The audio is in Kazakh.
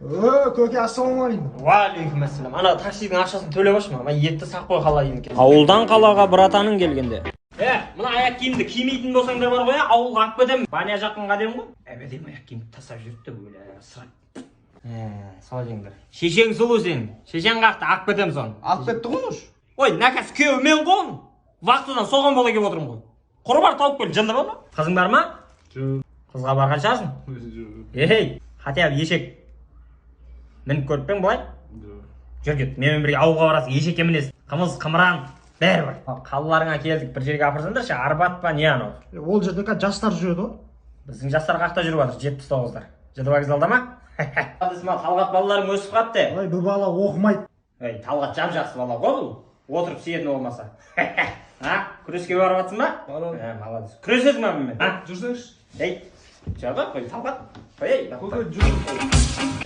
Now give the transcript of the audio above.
Көке, ассалаумағалейкум. Уағалейкум ассалам. Ана таксидің ақшасын төлеп алшы маған. Етті сақ қой қалайын екен. Ауылдан қалаға братаның келгенде. Мына аяқ киімді кимейтін болсаңдар бар ғой, ауылға алып кетемін. Баня жақын қадем ғой. Әбеден аяқ киімді тастап жүрді де өлі сырап. Солай деңдер. Шешең сұлу сенің. Шешең қақты, алып кетемін соны. Алып кетті ғой уж. Ой, наказ күйеуі мен ғой оның. Вахтадан соған бола келіп отырмын ғой. Құры бар тауып кел, жынды бар ма? Қызың бар ма? Жоқ. Қызға барған шығарсың? Жоқ. Ей, хотя бы ешек мініп көріп пе ең былай? Жоқ. Жүр кет, менімен бірге ауылға барасың, ешекке мінесің. Қымыз, қымыран, бәрі бар. Қалаларыңа келдік, бір жерге апарсаңдаршы, Арбат па не анау? Ол жерде қазір жастар жүреді ғой. Біздің жастар қақта жүріп жатыр, 79-дар. Жд вокзалда ма? Талғат балаларың өсіп қалыпты. Ой, бұл бала оқымайды. Ей, Талғат жап жақсы бала ғой бұл. Отырып сүйетін болмаса. А, күреске барып жатсың ба? Барамын. Ә, молодец. Күресесің ба менімен? А? Жүрсеңші. Ей, жоқ, қой, Талғат. Қой, ей, Көке, жүр.